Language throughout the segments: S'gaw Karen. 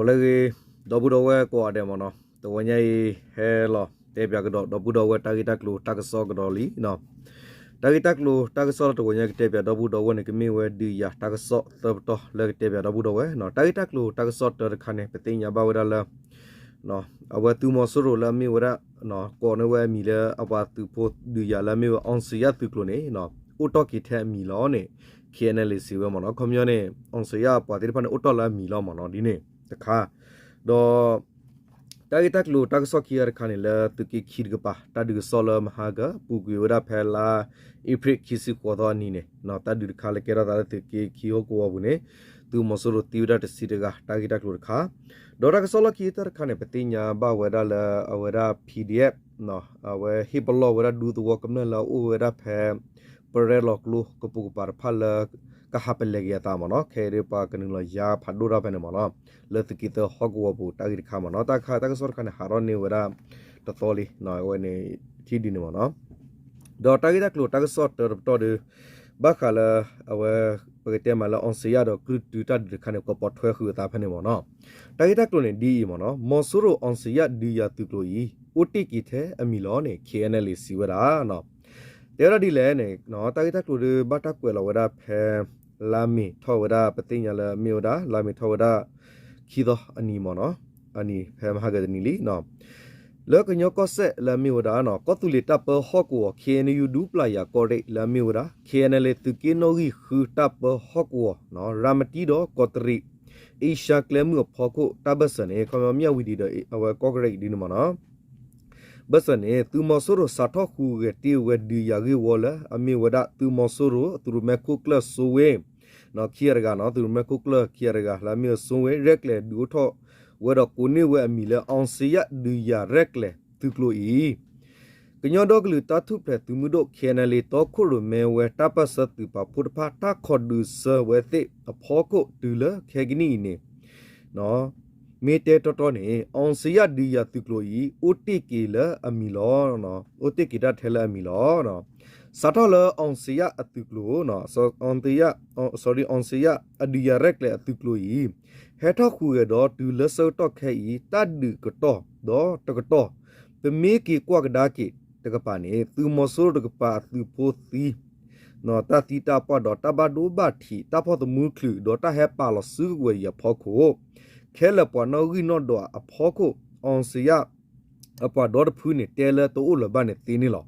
တၢ်ဂ့ၢ် ဒီပုၢ်ဒီဝဲၢ်ကိးဂၤဒဲးမ့ၢ်နီၤ, တဝီညါအံၤ ဟဲလီၤတဲပၠးကဒီး ဒီပုၢ်ဒီဝဲၢ်တၢ်ဂ့ၢ်တၢ်ကျိၤတၢ်ကစီၣ်ကဒီးလံနီၤ. တၢ်ဂ့ၢ်တၢ်ကျိၤတၢ်ကစီၣ်လၢတဝီညါကတဲပၠးဒီပုၢ်ဒီဝဲၢ်န့ၣ် ကမ့ၢ်ဝဲဒုးယၤတၢ်ကစီၣ်သၢပတီၢ်လၢကတဲပၠးဒီပုၢ်ဒီဝဲၢ်နီၤ. တၢ်ဂ့ၢ်တၢ်ကျိၤတၢ်ကစီၣ်တၢတခါန့ၣ် ပသ့ၣ်ညါဘၣ်ဝဲဒၣ်လၢ အဝဲသုးမီၤစိရိၤလၢအမ့ၢ်ဝဲဒၣ် ကိးန့ၢ်ဝဲအမံၤလၢအပှၤသုးဖိဒုးယၤလၢအမ့ၢ်ဝဲ အောင်ဇေယျ သုးကျိၤန့ၣ် အိၣ်တ့ၢ်က့ၤထဲအမံၤလီၤန့ၣ် K N L A စံးဝဲမ့ၢ်နီၤ. ခီပညီန့ၣ် အောင်ဇေယျ အပှၤသ့ၣ်တဖၣ်န့ၣ် အိၣ်တ့ၢ်လၢအမံၤလီၤမ့ၢ်နီၤ ဒ်န့ၣ်တခါ, ဒီး တၢ်ဂ့ၢ်တၢ်ကျိၤတၢ်ကစီၣ်ခံဂၤတခါန့ၣ် လၢသုးက့ခံတကပၤ တၢ်ဒုးကစီၣ်လၢမဟါက ပူၤကွံာ်ဝဲဒၣ်ဖဲလါအ့ဖြ့ၣ်ခံဆံဃိးသီအနံၤန့ၣ် တၢ်ဒုးတခါလၢကဲထီၣ်သးလၢသုးက့ခံဟီၣ်ကဝီၤပူၤန့ၣ် သုးမီၤစိရိၤသံဝဲဒၣ်တဆံတဂၤ တၢ်ဂ့ၢ်တၢ်ကျိၤတခါ, ဒီးတၢ်ကစီၣ်လီၢ်ခံတၢ်တခါန့ၣ် ပသ့ၣ်ညါဘၣ်ဝဲဒၣ်လၢအဝဲဒၣ် P D F အဝဲဟ့ၣ်ပလီၢ်ဝဲဒၣ်ဒူသဝီကမျၢၢ်လၢအအိၣ်ဝဲဒၣ်ဖဲ ပရဲလီၤကျိကပိာ်ကပၤတဖၣ်လၢ ကဟးပလဲၤက့ၤအသးမ့ၢ်နီၤ, ခဲအံၤဒ်ပှၤကနုာ်လီၤယါဖးဒိၣ်တၢ်ဖဲန့ၣ်မ့ၢ်နီၤ, လၢသုးက့သၢဟီၣ်ကဝီၤပူၤတၢ်ဂ့ၢ်တခါမ့ၢ်နီၤ, တၢ်ခါတၢ်ကစီၣ်တခါန့ၣ် ဟးထီၣ်န့ၢ်ဝဲဒၣ်တသီလံ, အဝဲန့ၣ် ထံၣ်ဒ်န့ၣ်မ့ၢ်နီၤ, ဒီးတၢ်ဂ့ၢ်တၢ်ကျိၤတၢ်ကစီၣ်တၢတပတီၢ်ဒီး ဘၣ်ဃးလၢ အဝဲ ပကတဲမးလၢ အောင်ဇေယျ ဒီးကြုၢ်တုတၢ်ဒုးတခါန့ၣ် ကပိာ်ထွဲဃုာ်အသးဖဲန့ၣ်မ့ၢ်နီၤ, တၢ်ဂ့ၢ်တၢ်ကျိၤန့ၣ်ဒ်အံၤမ့ၢ်နီၤ, မီၤစိရိၤ အောင်ဇေယျ ဒုးယၤသုးကျိၤအံၤ အိၣ်တ့ၢ်က့ၤထဲအမံၤလီၤန့ၣ် K N L A စံးဝဲဒၣ် တဲဝဲဒၣ်ဒ်လဲၣ်န့ၣ် တၢ်ဂ့ၢ်တၢ်ကျိၤဒီး ဘၣ်တၢ်ကွဲးလီၤဝဲဒၣ်ဖဲ လါမ့ၤထီၣ်ဝဲဒၣ် ပသ့ၣ်ညါလၢမ့ၢ်ဝဲဒၣ် လါမ့ၤထီၣ်ဝဲဒၣ် ခံသီအနံၤမ့ၢ်နီၤ, အနံၤဖဲမဟါကတနံၤလံ, လၢကညီကီၢ်စဲၣ်လၢအမ့ၢ်ဝဲဒၣ် ကီၢ်သူလ့ၤတၢ်ပၢဟီၣ်ကဝီၤ K N U ဒူပျၢ်ယၤကီၢ်ရ့ၣ်လၢအမ့ၢ်ဝဲဒၣ် K N L A သုးက့နီၣ်ဂံၢ်ဃုတၢ်ပၢဟီၣ်ကဝီၤ ရၤမတံဒီးကီးတရံး အ့ရှါကျဲမုၢ်အဖီခိၣ်တၢ်ဘၢၣ်စၢၤန့ၣ် ခီပညီမၠၣ်ဝတံၤဒီးအဝဲကီၢ်ကရ့ၣ်ဒ်န့ၣ်မ့ၢ်နီၤ ဘၢၣ်စၢၤန့ၣ် သုးမီၤစိရိၤစးထီၣ်ဟူးဂဲၤတ့ၢ်ဝဲဒုးယၤဂ့ၢ်ဝီလၢအမ့ၢ်ဝဲဒၣ် သုးမီၤစိရိၤသုးရူးမဲခိၣ်ကျၢၢ်စိဝ့ ခံဂၤတဂၤနီၤ, သုးရူးမဲခိၣ်ကျၢၢ်ခံဂၤတဂၤ လၢအမ့ၢ်ဝဲစိဝ့ ရဲၣ်ကျဲၤဒုးအိၣ်ထီၣ်ဝဲဒီးကိးန့ၢ်ဝဲအမံၤလၢ အောင်ဇေယျ ဒုးယၤရဲၣ်ကျဲၤသုးကျိၤအံၤ ကညီဒီကလုာ်တၢ်ထူၣ်ဖျဲးသုးမုၢ်ဒိၣ် K N L A တီခိၣ်ရိၣ်မဲဝဲတၢ်ပၢၢ်ဆၢသုးပာ်ဖှိၣ်တဖၣ် တၢ်ခီၣ်ဒုးဆၢဝဲသ့ၣ်အဖီခိၣ်တုၤလၢခဲကနံၣ်အံၤန့ၣ် မ့ၢ်တဲတီတီန့ၣ် အောင်ဇေယျ ဒုးယၤသုးကျိၤအံၤ အိၣ်တ့ၢ်က့ၤလၢအမံၤလီၤ. အိၣ်တ့ၢ်က့ၤတၢ်ထဲလၢအမံၤလီၤ. စးထီၣ်လၢ အောင်ဇေယျ အသုးကျိၤ အောင်ဇေယျ အဒုးယၤရဲၣ်ကျဲၤအသုးကျိၤအံၤ ဟဲထီၣ်ဟူးဂဲၤဒီးတုၤလၢဆၢကတီၢ်ခဲအံၤ တၢ်ဒုးကတီၢ်ဒီးတကတီၢ် ပမ့ၢ်က့ၤကွၢ်ကဒါက့ၤတကပၤန့ၣ် သုးမီၤစိရိၤတကပၤအသုးဖိသံ တၢ်သံတၢ်ပှၢ်ဒီးတၢ်ဘၣ်ဒိဘၣ်ထံး တၢ်ဖီၣ်သမူချုး ဒီးတၢ်ဟဲပာ်လီၤစုကဝဲၤအံၤအဖီခိၣ် ခဲလၢာ်ပှၤနီၣ်ဂံၢ်နီၣ်ဒွးအဖီခိၣ် အောင်ဇေယျ အပှၤဒီတဖုန့ၣ် တဲလၢတအိၣ်လၢၤဘၣ်န့ၣ်သ့န့ၣ်လီၤ.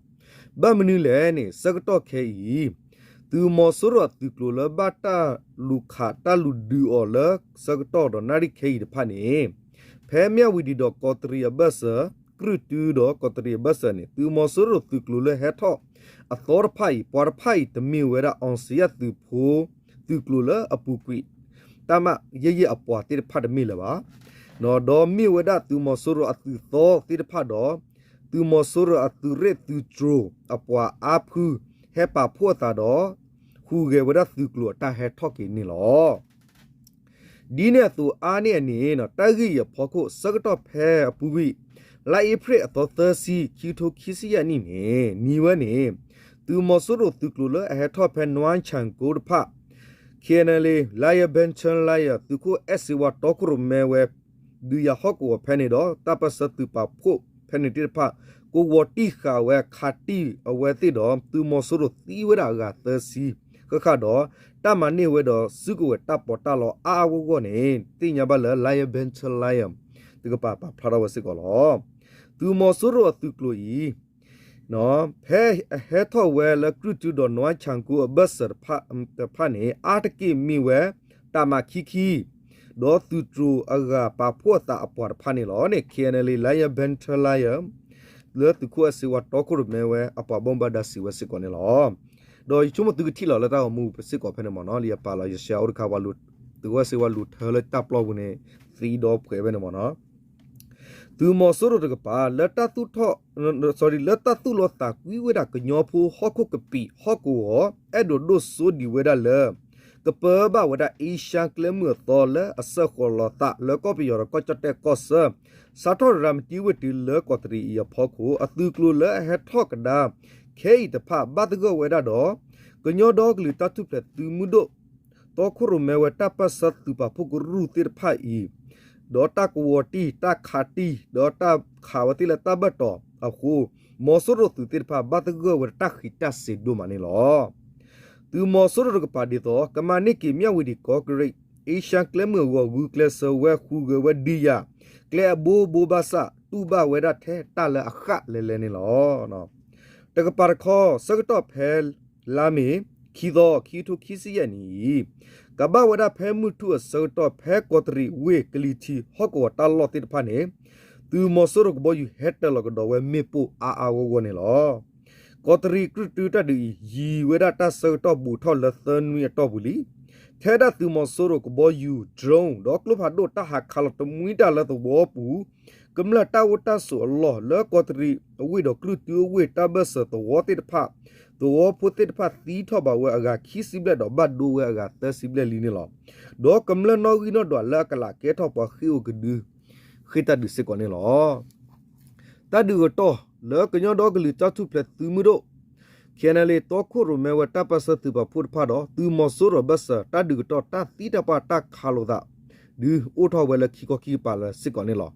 ဘၣ်မနုၤလဲၣ်န့ၣ် ဆၢကတီၢ်ခဲအံၤ သုးမီၤစိရိၤအသုးကျိၤလၢဘၣ်တၢ်လူၤခးတၢ်လူၤဒုးအီၤလၢဆၢကတီၢ်ဒီးနၣ်ရံၣ်ခဲအံၤတဖၣ်န့ၣ် ဖဲမၠၣ်ဝတံၤဒီးကီးတရံးအဘၢၣ်စၢၤ ကြုၢ်တုဒီးကီးတရံးအဘၢၣ်စၢၤန့ၣ် သုးမီၤစိရိၤသုးကျိၤလၢဟဲထီၣ်အသီတဖၣ်အံၤ ပှၤတဖၣ်အံၤ တမ့ၢ်ဝဲဒၣ် အောင်ဇေယျ သုးဖိ သုးကျိၤလၢအပူၤကွံာ် တၢ်မးယဲၢ်ယဲၢ်အပှၤသ့ၣ်တဖၣ်တမ့ၢ်လၢၤဘၣ်. ဒီးမ့ၢ်ဝဲဒၣ်သုးမီၤစိရိၤအသုးသီသ့ၣ်တဖၣ်ဒီး သုးမီၤစိရိၤအသုးရ့ၣ်သုးတြိၤအပှၤအါဖု ဟဲပာ်ဖှိၣ်အသးဒီး ဟူးဂဲၤဝဲဒၣ်သုးကျိၤအတၢ်ဟဲထီၣ်က့ၤန့ၣ်လီၤ. ဒ်န့ၣ်အသိးအါန့ၢ်အန့ၣ် တၢ်ဂ့ၢ်အံၤအဖီခိၣ် ဆၢကတီၢ်ဖဲအပူၤကွံာ် လါအ့ဖြ့ၣ်အသီသၢဆံ ခံကထိခံဆံယဲၢ်နံၣ်န့ၣ် နံၤဝဲန့ၣ် သုးမီၤစိရိၤသုးကျိၤလၢအဟဲထီၣ်ဖဲ နွမ်းဆမ်ကိတဖၣ် K N L A Lion Battalion သုးခိၣ်အဲၣ်စ့ဝါတီခိၣ်ရိၣ်မဲဝဲ ဒုးယၤဟီၣ်ကဝီၤဖဲန့ၣ်ဒီး တၢ်ပၢၢ်ဆၢသုးပာ်ဖှိၣ်ဖဲန့ၣ်သ့ၣ်တဖၣ် ကဝီၤတံၢ်ဃာ်ဝဲခးတံၢ်အဝဲသ့ၣ်ဒီး သုးမီၤစိရိၤသံဝဲဒၣ်အဂၤသၢဆံ ဃၣ်ဃၣ်ဒီး တၢ်မၤန့ၢ်ဝဲဒီးစုကဝဲၤတၢ်ပီးတၢ်လီအါအါဂီၢ်ဂီၢ်န့ၣ် သ့ၣ်ညါဘၣ်လၢ Lion Battalion တကပၤပာ်ဖျါထီၣ်ဝဲစ့ၢ်ကီးလီၤ. သုးမီၤစိရိၤအသုးကျိၤအံၤ ဖဲအဟဲထီၣ်ဝဲလၢကြုၢ်တုဒီး နွမ်းဆမ်ကိအဘၢၣ်စၢၤတဖၣ်တဖၣ်န့ၣ် အါတက့ၢ်မ့ၢ်ဝဲ တၢ်မၤခံခံ ဒီးသုးတြိၤအဂၤပာ်ဖှိၣ်အသးအပှၤတဖၣ်န့ၣ်လီၤန့ၣ် K N L A Lion Battalion လၢသုးခိၣ်အဲၣ်စ့ဝါတီခိၣ်ရိၣ်မဲဝဲအပှၤဘၣ်မူဘၣ်ဒါစံးဝဲစ့ၢ်ကီးန့ၣ်လီၤ. ဒီးယဆိကမိၣ်သုကထံၣ်လီၤလၢတၢ်ဂီၤမူပူၤစ့ၢ်ကီးဖဲန့ၣ်မ့ၢ်နီၤ လၢယပာ်လီၤယရှဲအိၣ်တခါ ပှၤလူၤ သုးခိၣ်အဲၣ်စ့ဝါလူၤထၢလၢတၢ်ပျီပူၤန့ၣ် သံဒီဖှဲးဝဲန့ၣ်မ့ၢ်နီၤ သုးမီၤစိရိၤတကပၤ လၢတၢ်သူၣ်ထီၣ် လၢတၢ်သူၣ်လီသးကွံဝဲဒၣ်ကညီဖိဟီၣ်ခိၣ်ကပံာ်ဟီၣ်ကဝီၤ အဲၣ်ဒိးဒိၣ်စိဒံးဝဲဒၣ်လၢ ကပၢဘၣ်ဝဲဒၣ်အ့ရှါကျဲမုၢ်အသီလၢအစၢဃီၤလီၤသးလၢကီၢ်ပယီၤဒီးကီၢ်ကၠီၣ်တဲၣ်ကီၢ်ဆၢ စးထီၣ်ရၤမတံဝ့ၢ်တုၤလၢကီးတရံးအံၤအဖီခိၣ် အသုးကျိၤလၢအဟဲထီၣ်ကဒါ ခဲအံၤတဖၣ်ဘၣ်သဂၢၢ်ဝဲဒၣ်ဒီး ကညီဒီကလုာ်တၢ်ထူၣ်ဖျဲးသုးမုၢ်ဒိၣ် တီခိၣ်ရိၣ်မဲဝဲတၢ်ပၢၢ်ဆၢသုးပာ်ဖှိၣ်ကရူၢ်သ့ၣ်တဖၣ်အံၤ ဒီးတၢ်ကဝီၤတံၢ် တၢ်ခးတံၢ် ဒီးတၢ်ခးဝဲသ့ၣ်လၢတၢ်ဘၢၣ်တီၤအဃိ မီၤစိရိၤသုးသ့ၣ်တဖၣ် ဘၣ်သဂၢၢ်ဝဲတၢ်ဃံးတၢ်စ့ၤဒိၣ်မးန့ၣ်လီၤ. သုးမီၤစိရိၤတကပၤဒ်သိး ကမၤန့ၢ်က့ၤ မြဝတီ ကီၢ်ကရ့ၣ် အ့ရှါကျဲမုၢ်အဂီၢ် ဂုာ်ကျဲးစၢးဝဲ ဃုဂဲၤဝဲဒုးယၤ ကျဲအဘိဘိဘၣ်ဆၣ် တူၢ်ဘၣ်ဝဲဒၣ်ထဲတၢ်လၢအဃၣ်လဲၤလဲၤန့ၣ်လီၤ. တကပၤတခီ ဆၢကတီၢ်ဖဲ လါမ့ၤ ခံသီ ခံကထိခံဆံယဲၢ်နံၣ်အံၤ ကဘၣ်ဝဲဒၣ်ဖဲမုၢ်ထူၣ်အဆၢကတီၢ် ဖဲကီးတရံးဝ့ၢ်ကလံၤထံးဟီၣ်ကဝီၤတၢ်လီၢ်သ့ၣ်တဖၣ်န့ၣ် သုးမီၤစိရိၤကဘီယူၤဟဲတၢၤလီၤကဒီးဝဲမ့ၣ်ပိၢ်အါအါဂီၢ်ဂီၢ်န့ၣ်လီၤ. ကီးတရံးကြုၢ်တုတၢ်ဒုးအံၤ ယံၤဝဲဒၣ်တၢ်ဆၢကတီၢ်ဘူးထီၣ်လၢသၢနွံအတီၢ်ပူၤလံ. ထဲဒၣ်သုးမီၤစိရိၤကဘီယူၤ drone ဒီးကျိဖးဒိၣ်တၢ်ဟးခးလီၤတမှံတၢ်လၢသဝီပူၤ ကမျၢၢ်တၢ်အိၣ်တၢ်ဆိးအလီၢ်လၢကီးတရံးအဝ့ၢ်ဒီးကြုၢ်တုအဝ့ၢ်တၢ်ဘၢၣ်စၢၤသဝီသ့ၣ်တဖၣ် သဝီဖိသ့ၣ်တဖၣ်သံထီၣ်ဘၣ်ဝဲအဂၤခံဆံဘျဲၣ်ဒီးဘၣ်ဒိဝဲအဂၤသၢဆံဘျဲၣ်လံန့ၣ်လီၤ. ဒီးကမျၢၢ်နီၣ်ဂံၢ်နီၣ်ဒွးလၢအကလးကဲထီၣ်ပှၤဃ့ၢ်အိၣ်ကဒု ဃ့ၢ်တၢ်ဒုးစ့ၢ်ကီးန့ၣ်လီၤ. တၢ်ဒုးကတီၢ်လၢကညီဒီကလုာ်တၢ်ထူၣ်ဖျဲးသုးမုၢ်ဒိၣ် ခ့ၣ်အဲၣ်အၣ်လ့ၣ် တီခိၣ်ရိၣ်မဲဝဲတၢ်ပၢၢ်ဆၢသုးပာ်ဖှိၣ်တဖၣ်ဒီး သုးမီၤစိရိၤအဘၢၣ်စၢၤ တၢ်ဒုးကတီၢ်တၢ်သံတၢ်ပှၢ်တၢ်ခးလိာ်သး ဒုးအိၣ်ထီၣ်ဝဲလၢခံခီခံကပၤလၢစ့ၢ်ကီးန့ၣ်လီၤ.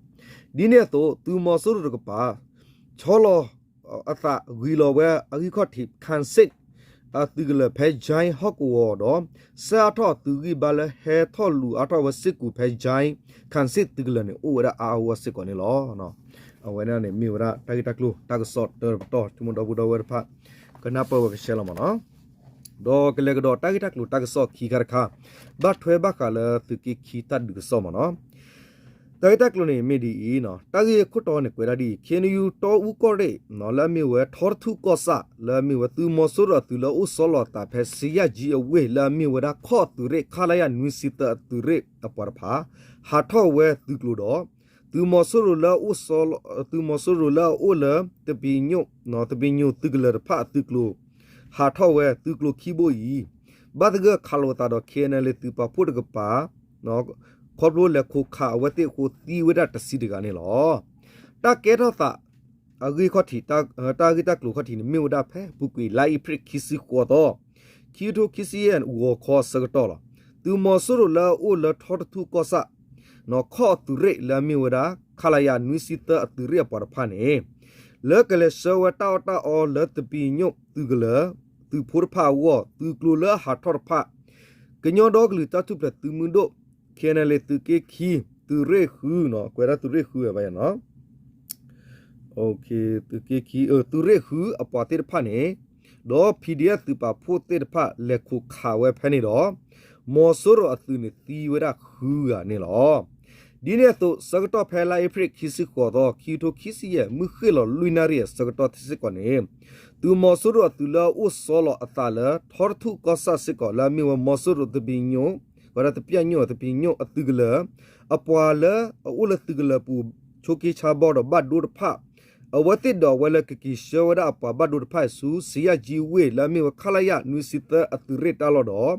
ဒ်န့ၣ်အသိး သုးမီၤစိရိၤတကပၤ ဆီလီၤအသးဂံၤလီၤဝဲအဂံၢ်ခီၣ်ထံး ခၣ်စ့ၣ် အသုးကလၢၤဖဲ ကၠဲဟီၣ်ကဝီၤဒီး ဆှၢအါထီၣ်သုးဂံၢ်ဘါလၢဟဲထီၣ်လူၤအါထီၣ်ဝဲစ့ၢ်ကီးဖဲ ကၠဲ ခၣ်စ့ၣ်သုးကလၢၤန့ၣ် အိၣ်ဝဲဒၣ်အါအါဂီၢ်ဂီၢ်စ့ၢ်ကီးန့ၣ်လီၤ. အဝဲန့ၣ်မ့ၢ်ဝဲဒၣ်တၢ်ဂ့ၢ်တၢ်ကျိၤတၢ်ကစီၣ်တၢတပတီၢ် ဆိကမိၣ်ဒီပုၢ်ဒီဝဲၢ်တဖၣ် ကနၢ်ပၢၢ်ဝဲကဆှဲလီၤမ့ၢ်နီၤ. ဒီးကလဲၤကဒီးတၢ်ဂ့ၢ်တၢ်ကျိၤတၢ်ကစီၣ်ခံခါတခါ ဘၣ်ထွဲဘၣ်ဃးလၢသုးက့ခံတၢ်ဒုးကစီၣ်မ့ၢ်နီၤ. တၢ်ဂ့ၢ်တၢ်ကျိၤန့ၣ်မ့ၢ်ဒ်အံၤ, တၢ်ဂ့ၢ်ခိၣ်တီန့ၣ်ကွဲးဒၣ်ဒ်အံၤ, ခ့ၣ်အဲၣ်ယူၣ် တီအူကီၢ်ရ့ၣ် လၢအမ့ၢ်ဝဲထီတထူၣ်ကီၢ်ဆၣ် လၢအမ့ၢ်ဝဲသုးမီၤစိရိၤအသုးလၢအအိၣ်ဆီလီၤအသးဖဲစံယၣ်ကၠံအဝ့ၢ် လၢအမ့ၢ်ဝဲဒၣ်ခီၣ်သုးရ့ၣ် ခလရ နွံဆံသၢအသုးရ့ၣ်အပှၤတဖၣ် ဟးထီၣ်ဝဲသုးကျိၤဒီး သုးမီၤစိရိၤလၢအအိၣ် သုးမီၤစိရိၤလၢအအိၣ်လၢ သပ့ၤညိၣ် သပ့ၤညိၣ်သုးကလၢၤတဖၣ်အသုးကျိၤ ဟးထီၣ်ဝဲသုးကျိၤခံဘိအံၤ ဘၣ်သဂၢၢ်ခးလိာ်သးဒီး ခ့ၣ်အဲၣ်အၣ်လ့ၣ် သုးပာ်ဖှိၣ်တကပၤ ခီဖျိလဲၤခိးခးအဝဲသ့ၣ်အဃိသံဝဲဒၣ်တဆံတဂၤန့ၣ်လီၤ. တၢ်ကဲထီၣ်သး အဂ့ၢ်ခီၣ်ထံး တၢ်ဂ့ၢ်တၢ်ကျိၤခီၣ်ထံးန့ၣ် မ့ၢ်ဝဲဒၣ်ဖဲအပူၤကွံာ်လါအ့ဖြ့ၣ်ခံဆံဃိးသီ ခံကထိခံဆံယဲၢ်ဂီၤခီအဆၢကတီၢ်လီၤ. သုးမီၤစိရိၤလၢအအိၣ်လၢထီတထူၣ်ကီၢ်ဆၣ် ခီၣ်သုးရ့ၣ်လၢအမ့ၢ်ဝဲဒၣ် ခလရ နွံဆံသၢအသုးရ့ၣ်အပှၤတဖၣ်န့ၣ် လၢကလဲၤဆှၢဝဲတၢ်အီၣ်တၢ်အီလၢသပ့ၤညိၣ်သုးကလၢၤ သုးဖိတဖၣ်အဂီၢ် သုးကျိၤလၢအဟးထီၣ်တဖၣ် ကညီဒီကလုာ်တၢ်ထူၣ်ဖျဲးသုးမုၢ်ဒိၣ် ခ့ၣ်အဲၣ်အၣ်လ့ၣ် သုးက့ခံ သုးရ့ၣ်ဃု ကွဲးဒၣ်သုးရ့ၣ်ဃုဝဲဘၣ်ယၤနီၤ သုးက့ခံ သုးရ့ၣ်ဃုအပှၤသ့ၣ်တဖၣ်န့ၣ် ဒီး ပီၣ်ဒီၣ်အၣ် သုးပာ်ဖှိၣ်သ့ၣ်တဖၣ် လဲၤခိးခးဝဲဖဲန့ၣ်ဒီး မီၤစိရိၤအသုးန့ၣ်သံဝဲဒၣ်ဃုဂၤန့ၣ်လီၤ. ဒ်န့ၣ်အသိး ဆၢကတီၢ်ဖဲလါအ့ဖြ့ၣ်ခံဆံဃိးသီ ခံကထိခံဆံယဲၢ် မုၢ်ဃ့ၢ်လီၤလွံၢ်နၣ်ရံၣ်အဆၢကတီၢ်စ့ၢ်ကီးန့ၣ် သုးမီၤစိရိၤအသုးလၢအအိၣ်ဆီလီၤအသးလၢ ထီတထူၣ်ကီၢ်ဆၣ်စ့ၢ်ကီး လၢအမ့ၢ်ဝဲမီၤစိရိၤသပ့ၤညိၣ် ဝဲဒၣ်သပ့ၤညိၣ် သပ့ၤညိၣ်အသုးကလၢၤ အပှၤလၢအအိၣ်လၢသုးကလၢၤပူၤ ဆိးက့ဆါဘီဒီးဘၣ်ဒိတဖၣ် အဝဲသ့ၣ်ဒီးအဝဲလၢကက့ၤဆှၢဝဲဒၣ်အပှၤဘၣ်ဒိတဖၣ်ဆူ စံယၣ်ကၠံဝ့ၢ် လၢအမ့ၢ်ဝဲ ခလရ နွံဆံသၢအသုးရ့ၣ်တၢ်လီၢ်ဒီး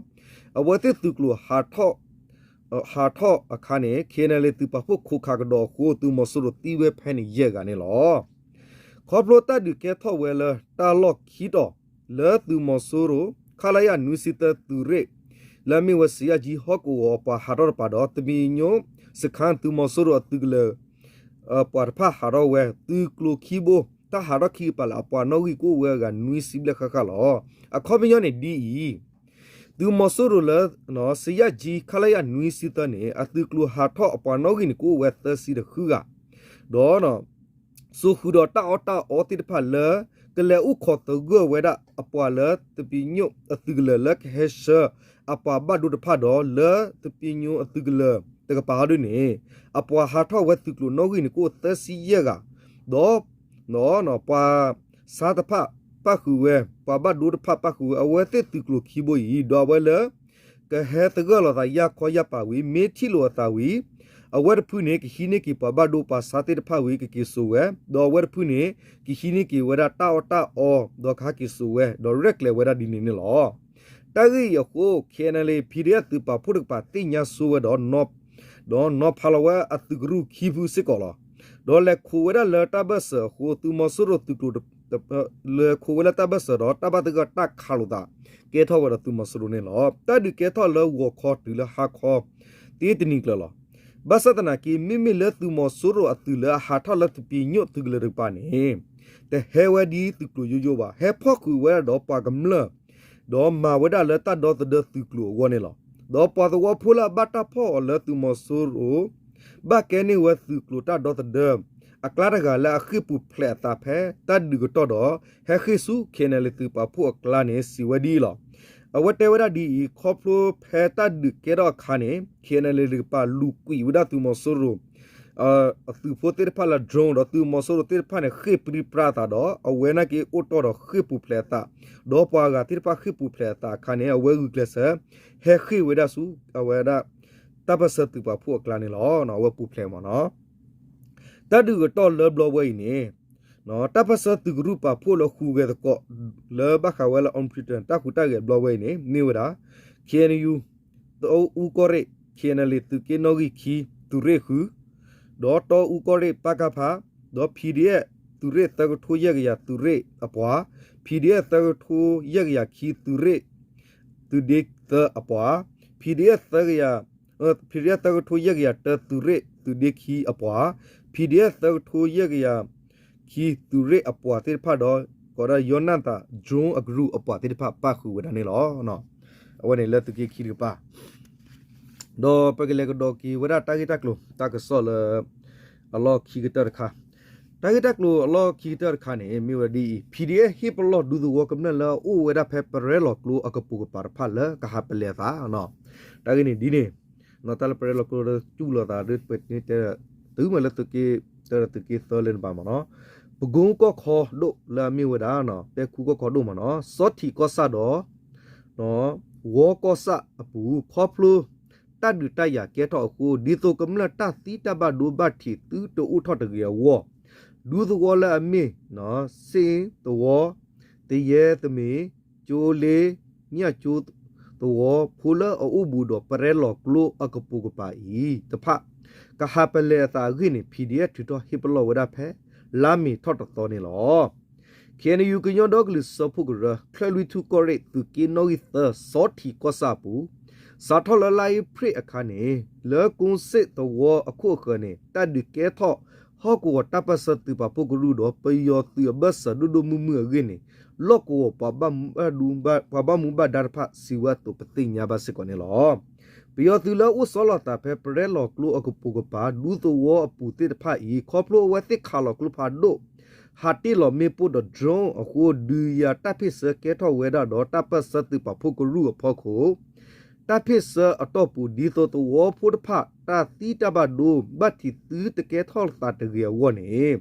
အဝဲသ့ၣ်သုးကျိၤ ဟးထီၣ်အခါန့ၣ် ခ့ၣ်အဲၣ်အၣ်လ့ၣ် သုးပာ်ဖှိၣ်ခိးခးကဒီးအဃိ သုးမီၤစိရိၤသံဝဲဖဲန့ၣ်ယဲၢ်ဂၤန့ၣ်လီၤ. ခီဖျိတၢ်ဒုးကဲထီၣ်ဝဲလၢတၢ်လီၢ်ခံတီၤ လၢသုးမီၤစိရိၤ ခလရ နွံဆံသၢသုးရ့ၣ် လၢအမ့ၢ်ဝဲစံယၣ်ကၠံဟီၣ်ကဝီၤအပှၤဟးထီၣ်တပၤဒီး သပ့ၤညိၣ်စခါ သုးမီၤစိရိၤအသုးကလၢၤ ပှၤတဖၣ်ဟးထီၣ်ဝဲ သုးကျိၤခံဘိ တၢ်ဟးထီၣ်ခံကပၤလၢအပှၤနီၣ်ဂံၢ်ကအိၣ်ဝဲအဂၤနွံဆံဘျဲၣ်ဃၣ်ဃၣ်လီၤ. အခီပညီန့ၣ်ဒ်အံၤ သုးမီၤစိရိၤလၢ စံယၣ်ကၠံ ခလရ နွံဆံသၢန့ၣ် အသုးကျိၤဟးထီၣ်အပှၤနီၣ်ဂံၢ်န့ၣ် ကအိၣ်ဝဲသၢဆံတဃုဂၤ ဒီး စိာ်ဃုာ်ဒီးတၢ်အီၣ်တၢ်အီသ့ၣ်တဖၣ်လၢ ကလဲၤအိၣ်ခိးသဂၢၢ်ဝဲဒၣ်အပှၤလၢသပ့ၤညိၣ်အသုးကလၢၤလၢကဟဲဆှၢအပှၤဘၣ်ဒိတဖၣ်ဒီး လၢသပ့ၤညိၣ်အသုးကလၢၤတကပၤဟီဒ်န့ၣ် အပှၤဟးထီၣ်ဝဲသုးကျိၤနီၣ်ဂံၢ်န့ၣ် ကအိၣ်သၢဆံယဲၢ်ဂၤ ဒီး ပှၤဆါတဖၣ်ပၣ်ဃုာ်ဝဲ ပှၤဘၣ်ဒိတဖၣ်ပၣ်ဃုာ်ဝဲ အဝဲသ့ၣ်သုးကျိၤခံဘိအံၤ ဒီးအဝဲလၢ ကဟဲသဂၢၢ်လိာ်သးယၢ်ခီယၢ်ပၤဝံၤ မ့ၢ်ထံၣ်လိာ်အသးဝံၤ အဝဲတဖုန့ၣ် ကဟံးန့ၢ်က့ၤပှၤဘၣ်ဒိပှၤဆါသ့ၣ်တဖၣ်ဝံၤ ကက့ၤစိာ်ဝဲ ဒီးအဝဲတဖုန့ၣ် ကဟံးန့ၢ်က့ၤဝဲဒၣ်တၢ်အီၣ်တၢ်အီ ဒီးကဟးက့ၤစိာ်ဝဲ ဒီးရဲၣ်ကျဲၤဝဲဒၣ်ဒ်န့ၣ်န့ၣ်လီၤ. တၢ်ဂ့ၢ်အံၤအဃိ ခ့ၣ်အဲၣ်အၣ်လ့ၣ် ပီၣ်ဒီၣ်အၣ် သုးပာ်ဖှိၣ်တကပၤသ့ၣ်ညါဆိဝဲဒီး ဒီးနီၤဖးလီၤဝဲအသုးကရူၢ်ခံဖုစ့ၢ်ကီးလီၤ. ဒီးလဲၤခိးဝဲဒၣ်လၢတၢ်ဘၢၣ်စၢၤအဃိ သုးမီၤစိရိၤသုးကျိၤ လဲၤခိးဝဲလၢတၢ်ဘၢၣ်စၢၤဒီး တၢ်ဘၣ်သဂၢၢ်တၢ်ခးလိာ်သး ကဲထီၣ်ဝဲဒီးသုးမီၤစိရိၤန့ၣ်လီၤ. တၢ်ဒုးကဲထီၣ်လၢဂီၤခီတုၤလၢဟါခီ သ့တနံၤကျၢၤလီၤ. ဘၣ်ဆၣ်သနာ်က့ မ့မ့ၢ်လၢသုးမီၤစိရိၤအသုးလၢအဟးထီၣ်လၢသုးပယီၤသုးကလၢၤတကပၤန့ၣ် တဟဲဝဲဒ်သုးကျိၤယိယိဘၣ်, ဟဲဖီၣ်ဃုာ်ဝဲဒၣ်ဒီးပှၤကမျၢၢ် ဒီးမၤဝဲဒၣ်လၢတၢ်ဒီသဒၢသုးကျိၤအဂီၢ်န့ၣ်လီၤ. ဒီးပှၤသဝီဖိလၢအဘၣ်တၢ်ဖီၣ်အီၤလၢသုးမီၤစိရိၤ ဘၣ်ကဲန့ၢ်ဝဲသုးကျိၤတၢ်ဒီသဒၢ အကျါတဂၤလၢအဃ့ၢ်ပူၤဖျဲးအသးဖဲတၢ်ဒုးကတီၢ်ဒီး ဟဲဃ့ၢ်ဆူ KNLA သုးပာ်ဖှိၣ်အကျါန့ၣ် စံးဝဲဒ်အံၤလီၤ. အဝဲတဲဝဲဒၣ်ဒ်အံၤ, ခီဖျိဖဲတၢ်ဒုးကဲထီၣ်အခါန့ၣ် KNLA တကပၤလူၤကွံာ်ဝဲဒၣ်သုးမီၤစိရိၤ အသုးဖိသ့ၣ်တဖၣ်လၢ drone ဒီးသုးမီၤစိရိၤသ့ၣ်တဖၣ်န့ၣ် ဃ့ၢ်ပြံပြါအသးဒီး အဝဲနာ်က့အိၣ်တီၢ်ဒီးဃ့ၢ်ပူၤဖျဲးအသး, ဒီးပှၤဂၤသ့ၣ်တဖၣ်ဃ့ၢ်ပူၤဖျဲးအသးအခါန့ၣ် အဝဲဂုာ်ကျဲးစၢး ဟဲဃ့ၢ်ဝဲဒၣ်ဆူ အဝဲဒၣ် တၢ်ပၢၢ်ဆၢသုးပာ်ဖှိၣ်အကျါန့ၣ်လီၤ. အဝဲပူၤဖျဲးမ့ၢ်နီၤ. တၢ်ဒုးကတီၢ်လၢဘျီဝဲအံၤန့ၣ် တၢ်ပၢၢ်ဆၢသုးကရူၢ်ပာ်ဖှိၣ်လၢဟူးဂဲၤသကိး လၢဘၣ်ဃးဝဲလၢ Operation တၢ်ဟူးတၢ်ဂဲၤဘျီဝဲအံၤန့ၣ် မ့ၢ်ဝဲဒၣ် KNU တၢအူကီၢ်ရ့ၣ်, KNLA သုးက့နီၣ်ဂံၢ်ခံ သုးရ့ၣ်ဃု, ဒီးတၢအူကီၢ်ရ့ၣ် ပကဖ, ဒီး PDF သုးရ့ၣ်သၢကထိယဲၢ်ကယၤသုးရ့ၣ်အပှၤ, PDF သၢကထိယဲၢ်ကယၤခံသုးရ့ၣ် သုးဒ့သၢအပှၤ, PDF PDF သၢကထိယဲၢ်ကယၤတၢသုးရ့ၣ်သုးဒ့ခံအပှၤ, PDF သၢကထိယဲၢ်ကယၤခံသုးရ့ၣ်အပှၤသ့ၣ်တဖၣ်ဒီး ကိးဒၣ်ယီနၣ်သၣ် drone အကရူၢ်အပှၤသ့ၣ်တဖၣ်ပၣ်ဃုာ်ဝဲဒၣ်န့ၣ်လီၤ. အဝဲန့ၣ်လၢသုးက့ခံတကပၤ ဒီးပကလဲၤကဒီးက့ၤဝဲဒၣ်တၢ်ဂ့ၢ်တၢ်ကျိၤတၢ်ကစီၣ်လၢ အလီၢ်ခံကတၢၢ်တခါ, တၢ်ဂ့ၢ်တၢ်ကျိၤအလီၢ်ခံကတၢၢ်တခါန့ၣ် မ့ၢ်ဝဲဒ်အံၤ, PDF ဟ့ၣ်ပလီၢ်ဒူသဝီကမျၢၢ်လၢအအိၣ်ဝဲဒၣ်ဖဲပရဲလီၤကျိအကပိာ်ကပၤတဖၣ်လၢကဟးပလဲၤအသး, တၢ်ဂ့ၢ်န့ၣ်ဒ်န့ၣ်, တၢ်လၢပရဲလီၤကျိဒီး ကၠူၣ်လီၤသးဒီး ပတဲ တုၤမ့ၢ်လၢသုးက့ တၢ်ဒီးသုးက့သၢလၢနဘၣ်မ့ၢ်နီၤ, ပကိကီၢ်ခီဒိၣ်လၢအမ့ၢ်ဝဲဒၣ် ပဲခူကီၢ်ခီဒိၣ်မ့ၢ်နီၤ, စီၤထံးကီၢ်ဆၣ်ဒီး ဝီကီၢ်ဆၣ်အပူၤ ခီဖျိ တၢ်ဒုးတၢ်ယၤကဲထီၣ်အဃိ ဒ်သိးကမျၢၢ်တၢ်သံတၢ်ဘၣ်ဒိဘၣ်ထံးသုတအိၣ်ထီၣ်တဂ့ၤအဂီၢ်, ဒူသဝီလၢအမ့ၢ် စ့ၣ်သဝီ, သယဲသမ့ၣ်, ကၠိလ့, မၠၣ်ကၠိသဝီဖိလၢအအိၣ်ဘူးဒီးပရဲလီၤကျိအကပိာ်ကပၤအံၤတဖၣ် ကဟးပလဲၤအသးအဂ့ၢ်န့ၣ် PDF ထုးထီၣ်ဟ့ၣ်ပလီၢ်ဝဲဒၣ်ဖဲလါမ့ၤထီၣ်တသီန့ၣ်လီၤ. KNU ကညီဒီကလုာ်စၢဖှိၣ်ကရၢ ချၢၣ်လွံၢ်ထူၣ်ကီၢ်ရ့ၣ် သုးက့နီၣ်ဂံၢ်သၢ စီၤထံးကီၢ်ဆၣ်အပူၤ, စးထီၣ်လၢလါအ့ဖြ့ၣ်အခါန့ၣ် လၢကိစ့ၣ်သဝီအခိၣ်အဃၢၤန့ၣ် တၢ်ဒုးကဲထီၣ်ဟီၣ်ကဝီၤတၢ်ပၢၢ်ဆၢသုးပာ်ဖှိၣ်ကရူၢ်ဒီး ပယီၤသုးအဘၢၣ်စၢၤဒိၣ်ဒိၣ်မုၢ်မုၢ်အဂ့ၢ်န့ၣ် လီၢ်ကဝီၤပှၤဘၣ်မူဘၣ်ဒူ ပှၤဘၣ်မူဘၣ်ဒါတဖၣ်စံးဝဲအသိး ပသ့ၣ်ညါဘၣ်စ့ၢ်ကီးန့ၣ်လီၤ. ပယီၤသုးလၢအိၣ်ဆီလီၤသးဖဲပရဲလီၤကျိအကပိာ်ကပၤ ဒူသဝီအပူၤသ့ၣ်တဖၣ်အံၤ ခီဖျိအဝဲသ့ၣ်ခးလီၤကျိဖးဒိၣ် ဟးတ့ၢ်လီၤမ့ၣ်ပိၢ်ဒီး drone အဃိ ဒုးယၤတၢ်ဖ့ၣ်ဆၢကဲထီၣ်ဝဲဒၣ်ဒီး တၢ်ပၢၢ်ဆၢသုးပာ်ဖှိၣ်ကရူၢ်အဖီခိၣ် တၢ်ဖ့ၣ်ဆၢအတီၢ်ပူၤ ဒ်သိးသဝီဖိတဖၣ် တၢ်သံတၢ်ဘၣ်ဒိဘၣ်ထံးသုတကဲထီၣ်သးတဂ့ၤအဂီၢ်န့ၣ်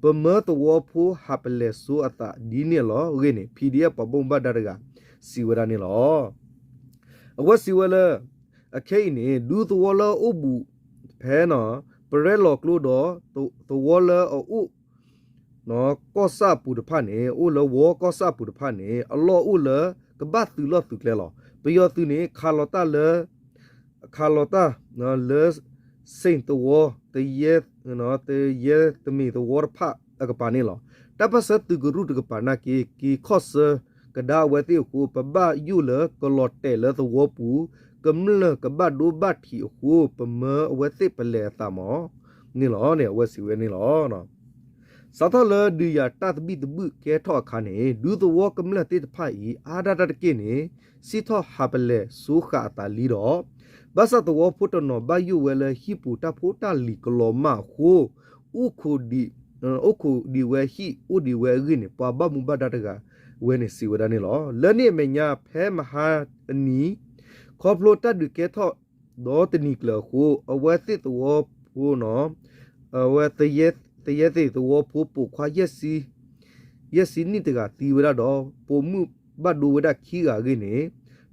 ပမၢသဝီဖိဟးပလဲၤစိအသးဒ်န့ၣ်လီၤအဂ့ၢ်န့ၣ် PDF ပှၤဘၣ်မူဘၣ်ဒါတဂၤ စံးဝဲဒၣ်န့ၣ်လီၤ. အဝဲစံးဝဲလၢ အခဲအံၤန့ၣ် ဒူသဝီလၢအအိၣ်ဘူးဖဲ ပရဲလီၤကျိဒီး သဝီလၢအအိၣ် ကီၢ်ဆၣ်အပူၤတဖၣ်န့ၣ် အိၣ်လၢဝီကီၢ်ဆၣ်အပူၤတဖၣ်န့ၣ် အလီၢ်အိၣ်လၢကဘၣ်သုးလီၢ်သုးကျဲလီၤ. ပယီၤသုးန့ၣ် ခးလီၤတၢ်လၢ ခးလီၤတၢ်လၢ စ့ၣ်သဝီ သယဲ သယဲသမ့ၣ်သဝီတဖၣ်အကပၤန့ၣ်လီၤ. တၢ်ပၢၢ်ဆၢသုးကရူၢ်တကပၤနာ်က့ က့ၤခီၣ်ဆၢကဒါအဝဲသ့ၣ်အဃိ ပဘၣ်ယိၣ်လၢကလီၤတဲာ်လၢသဝီပူၤ ကမျၢၢ်ကဘၣ်ဒိဘၣ်ထံးအဃိ ပမၢအဝဲသ့ၣ်ပလဲၤအသးမ့ၢ်န့ၣ်လီၤန့ၣ် အဝဲစံးဝဲန့ၣ်လီၤ. စးထီၣ်လၢဒုးယၤတၢ်သဘံၣ်သဘုၣ်ကဲထီၣ်အခါန့ၣ် ဒူသဝီကမျၢၢ်သ့ၣ်တဖၣ်အံၤ အါဒၣ်တၢ်တက့ၢ်န့ၣ် စံၣ်ထီၣ်ဟးပလဲၤစိဃာ်အသးလံဒီး ဘၣ်ဆၣ်သဝီဖိတနီၤဘၣ်ယိၣ်ဝဲလၢဟံၣ်ပူၤတၢ်ဖိတၢ်လံၤကလီၤမၢ်အဃိ အိၣ်ခိးဒံးဝဲဟံၣ်အိၣ်ဒံးဝဲအဂ့ၢ်န့ၣ် ပှၤဘၣ်မူဘၣ်ဒါတဂၤဝဲန့ၣ်စံးဝဲဒၣ်န့ၣ်လီၤ. လၢန့ၣ်အမဲာ်ညါဖဲမဟါအနံၤ ခီဖျိတၢ်ဒုးကဲထီၣ်ဒီးတနံၤကျၢၤအဃိ အဝဲသ့ၣ်သဝီဖိ အဝဲ သယဲသ့ၣ်သဝီဖိပိာ်ခွါ ယဲၢ်ဆံနံၣ်တဂၤသံဝဲဒၣ်ဒီး ပိာ်မုၣ်ဘၣ်ဒိဝဲဒၣ်ခံဂၤအဂ့ၢ်န့ၣ်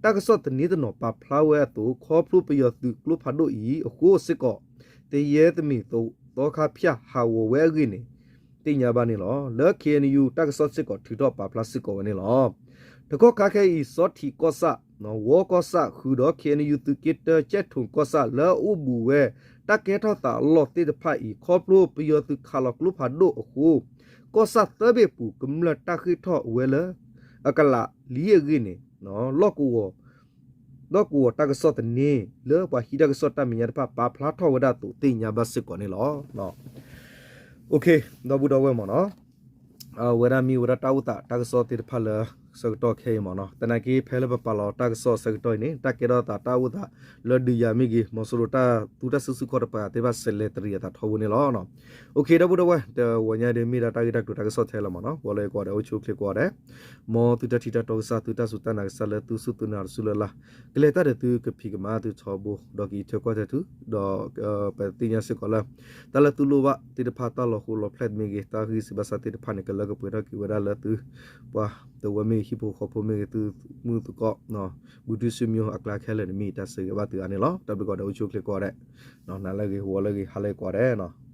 တၢ်ကစီၣ်သန့တနီၤပာ်ဖျါဝဲအသိး ခီဖျိပယီၤသုးကျိဖးဒိၣ်အံၤအဃိစ့ၢ်ကီး သယဲသမ့ၣ်သီခါဖၠၣ်ဟးဂီၤဝဲအဂ့ၢ်န့ၣ် သ့ၣ်ညါဘၣ်န့ၣ်လီၤ. လၢ KNU တၢ်ကစီၣ်စ့ၢ်ကီးထုးထီၣ်ပာ်ဖျါစ့ၢ်ကီးဝဲန့ၣ်လီၤ. တကီၢ်ခါခဲအံၤ စီၤထံးကီၢ်ဆၣ် ဝီကီၢ်ဆၣ်ဃုာ်ဒီး KNU သုးက့တၢ ကၠဲၣ်ထိၣ်ကီၢ်ဆၣ်လၢအအိၣ်ဘူးဝဲ တၢ်ကဲထီၣ်သးအလီၢ်သ့ၣ်တဖၣ်အံၤ ခီဖျိပယီၤသုးခးလီၤကျိဖးဒိၣ်အဃိ ကီၢ်ဆၣ်သၢဘ့ၣ်ပူၤ ကမျၢၢ်တၢ်ဃ့ၢ်ထီၣ်ဝဲလၢအကလးလံအဂ့ၢ်န့ၣ် လီၢ်ကဝီၤ ဒီးကဝီၤတၢ်ကစီၣ်သန့ လၢပှၤဟံးတၢ်ကစီၣ်တၢ်မဲာ်ညါတဖၣ် ပာ်ဖျါထီၣ်ဝဲဒၣ်အသိးသ့ၣ်ညါဘၣ်စ့ၢ်ကီးန့ၣ်လီၤ. ဒီပုၢ်ဒီဝဲၢ်မ့ၢ်နီၤ, အဝဲဒၣ်မ့ၢ်ဝဲဒၣ်တၢ်အိၣ်သးတၢ်ကစီၣ်သ့ၣ်တဖၣ်လၢဆၢကတီၢ်ခဲအံၤမ့ၢ်နီၤ. သနာ်က့ ဖဲလၢပပာ်လီၤတၢ်ကစီၣ်ဆၢကတီၢ်အံၤန့ၣ် တၢ်ကဲထီၣ်သးတၢ်အိၣ်သးလၢဒုးယၤမ့ၢ်ဂ့ၤ, မီၤစိရိၤတၢ်သူတၢ်စုဆူၣ်ခီၣ်တပၤသ့ၣ်တဖၣ် စဲးလဲၤတရံးအသးထီဘိန့ၣ်လီၤ. ဒီပုၢ်ဒီဝဲၢ်, တဝီညါဒ်မ့ၢ်ဒၣ်တၢ်ဂ့ၢ်တၢ်ကျိၤတၢ်ကစီၣ်ထဲလီၤမ့ၢ်နီၤ. ကွၢ်လၢယကွၢ်ဒီး အိၣ်ဆူၣ်အိၣ်ချ့ကွၢ်ဒဲး, မ်သုတၢ်ထံၣ်တၢ်တီကစၢ် သုတၢ်စူၢ်တၢ်နာ်ကစၢ်လၢသုစူၢ်သုနာ်တစူၢ်လၢ်လၢ်, ကလဲၤတၢ်ဒီးသုကဖံးကမၤသုထီဘိ ဒီးကအံးထွဲကွၢ်ထွဲသု, ဒီးပသ့ၣ်ညါစ့ၢ်ကီးလၢ တၢ်လၢသုလိၣ်ဘၣ်သ့ၣ်တဖၣ် တၢ်လီၤဟိလီၤဖျဲၣ်မ့ၢ်ဂ့ၤ, တၢ်ဂံၢ်စံးဘၣ်စးသ့ၣ်တဖၣ်န့ၣ် ကလၢကပှဲၤထီၣ်က့ၤဝဲဒၣ်လၢသု ပှၤသဝီမ့ၢ်ဂ့ၤ ဟံၣ်ဖိဃီဖိမ့ၢ်ဂ့ၤ သုမုၣ်သုကိး ဘူးတုၤစုမၠိအကျါခဲလၢာ်န့ၣ် မ့ၢ်ယတၢ်ဆၢဂ့ၤဘၣ်သုအါန့ၣ်လီၤ. တၢ်ဘျုးကိးဂၤဒဲး အိၣ်ဆူၣ်အိၣ်ချ့ကိးဂၤဒဲး, နၤလၢအဂ့ၤ ဂီၤလၢအဂ့ၤ ဟါလၢအဂ့ၤကိးဂၤဒဲးနီၤ.